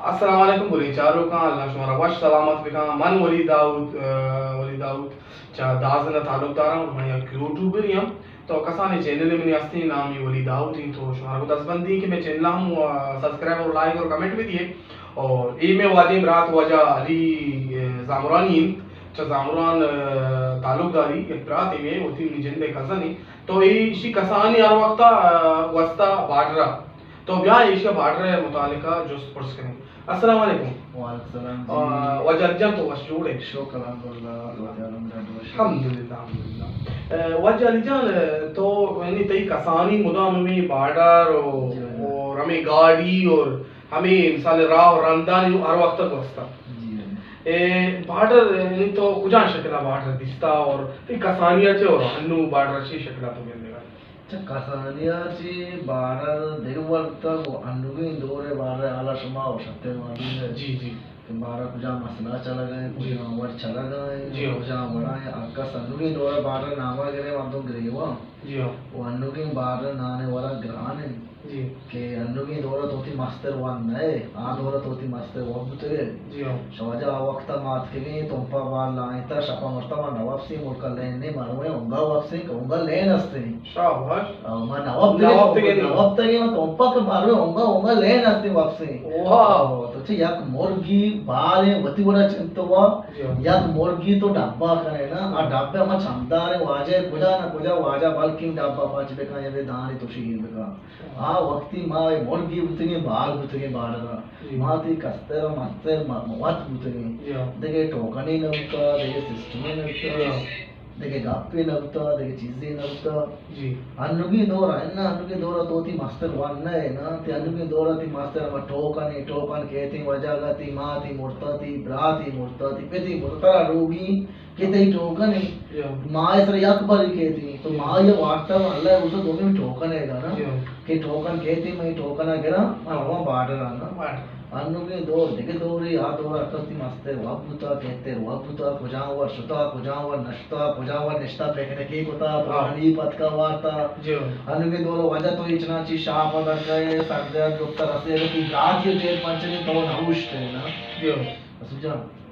السلام علیکم گلیں چاروکاں، اللہ شمارا وش سلامت بکاں۔ من ولی داؤد، آ، ولی داؤد چہ دازن ءَ تعلق داراں، من یک یوٹیوبرے آں۔ تو کسانیں چینلے منی ہستیں، نامی ولی داؤد ایں، تو شمارا گوں دستبندی کہ مئے چینل ءَ ہم، آ، سبسکرائب اور لائک اور کمنٹ بہ دیئے۔ اور اے مئے واجہیں برات واجہ علی، آ، زامرانی انت، چہ زامران، آ، تعلق داری، یک براتے مئے، وتی منی جند ءِ کزن ایں۔ تو اے ایشی کسانی ہر وقت ءَ، آ، گوستہ بارڈر ءَ۔ تو بیا ایشی ءَ بارڈر ءِ متعلق ءَ جست پرس کنیں۔ السلام علیکم۔ وعلیکم السلام جی۔ آ، واجہ علی جان تو وش جوڑ ئے؟ شکر الحمدللہ، اللہ تعالیٰ میرا دوست۔ الحمدللہ، الحمدللہ۔ آ، واجہ علی جان، تو یعنی تئی کسانی مدام ہمے بارڈر و، جی، جی۔ اور ہمے گاڑی اور ہمے مثال راہ و رندانی ہر وقت گوستہ۔ جی، جی۔ اے بارڈر یعنی تو کجا شکل ءَ بارڈر دیستہ اور تئی کسانی ءَ چہ اور ہنو بارڈر چی شکل ءَ تو گندگا؟ چہ کسانی ءَ چہ بارڈر دگہ وڑ بوتگ و انوگیں دور ءِ بارڈر ءِ حال ءَ شما وشتر معلوم ہے۔ جی، جی۔ کہ بارڈر کجا مسئلہ چلگ ءَ، جی۔ کجا وڑ چلگ ءَ، جی۔ کجا وڑ ءَ، ہر کس انوگیں دور ءِ بارڈر نام ءَ گرے، مردم گریوان۔ جی ہاں۔ و انوگیں بارڈر نان ءِ وڑ ءَ گران انت۔ جی۔ کہ انوگیں دور ءَ تو وتی مستر وان نہ ئے، آ دور ءَ تو وتی مستر وان بوتگ ئے۔ جی ہاں۔ شما واجہ آ وقت ءَ ما اتکگیں، تمپ ءَ بال لائینتہ، شپ ءَ مرتہ ما نہ وپسیں، ملک ءَ لین نے، ما رویں اونگا وپسیں کہ اونگا لین ہستیں۔ شاباش۔ آ، ما نہ وپتگیں، نہ وپتگیں۔ نہ وپتگیں، ما تمپ ءَ کہ ما رویں اونگا، اونگا لین ہستیں وپسیں۔ واہ۔ آ، تو چہ یک مرگی بالیں وتی وڑا چنتوا، جی ہاں۔ یک مرگی تو ڈبہ کنے نا، آ ڈبہ ہما چمداریں واجہ کجا نہ کجا واجہ بلکیں ڈبہ پچ بکن یا دے دانی تو شیر بکن۔ آ وقتی ما اے مرگی بوتگیں، بال بوتگیں بارڈر ءَ۔ جی۔ ما تی کستر ءُ مستر م-، م-، وت بوتگیں۔ جی ہاں۔ دگہ ٹوکنے نہ بوتا، دگہ سسٹمے نہ بوتا، جی ہاں۔ دگہ گپے نہ بوتا، دگہ چیزے نہ بوتا۔ جی۔ انوگیں دور ءَ، اناں انوگیں دور ءَ تو تی مستر ون نہ ئے نا، تی انوگیں دور ءَ تی مستر ہما ٹوکنے، ٹوکن کیتیں وجہ ءَ تی ماتی مرتا، تی براتی مرتا، تی پتی مرتا، ترا روگی کہ تئی ٹوکن ایں، یا۔ ماہ ءِ سرا یک بری کیت ایں، تو یا۔ ماہ ءَ وارتا اللہ ءَ گوشت دومی ٹوکن ئے گا نا، یا۔ کہ ٹوکن کیت ایں، من ٹوکن ءَ گراں، من رواں بارڈر ءَ نا۔ بارڈر۔ انوگیں دور دگہ دورے، آ دور ءَ کس تی مستر واب بوتا، کیتر واب بوتا، کجام وار شتا، کجام وار نشتا، کجام وار نشتا پکنکی کتا، ہاں۔ پرانی پتکا وارتا۔ جی۔ انوگیں دور ءَ وجہ تو اچنا چی شاپ ءَ در کئے، سردے ءَ دکتر اسے، کہ گاتی ٹیپ پنچنی تو نہ اوشتے نا۔ جی۔ اسو جان۔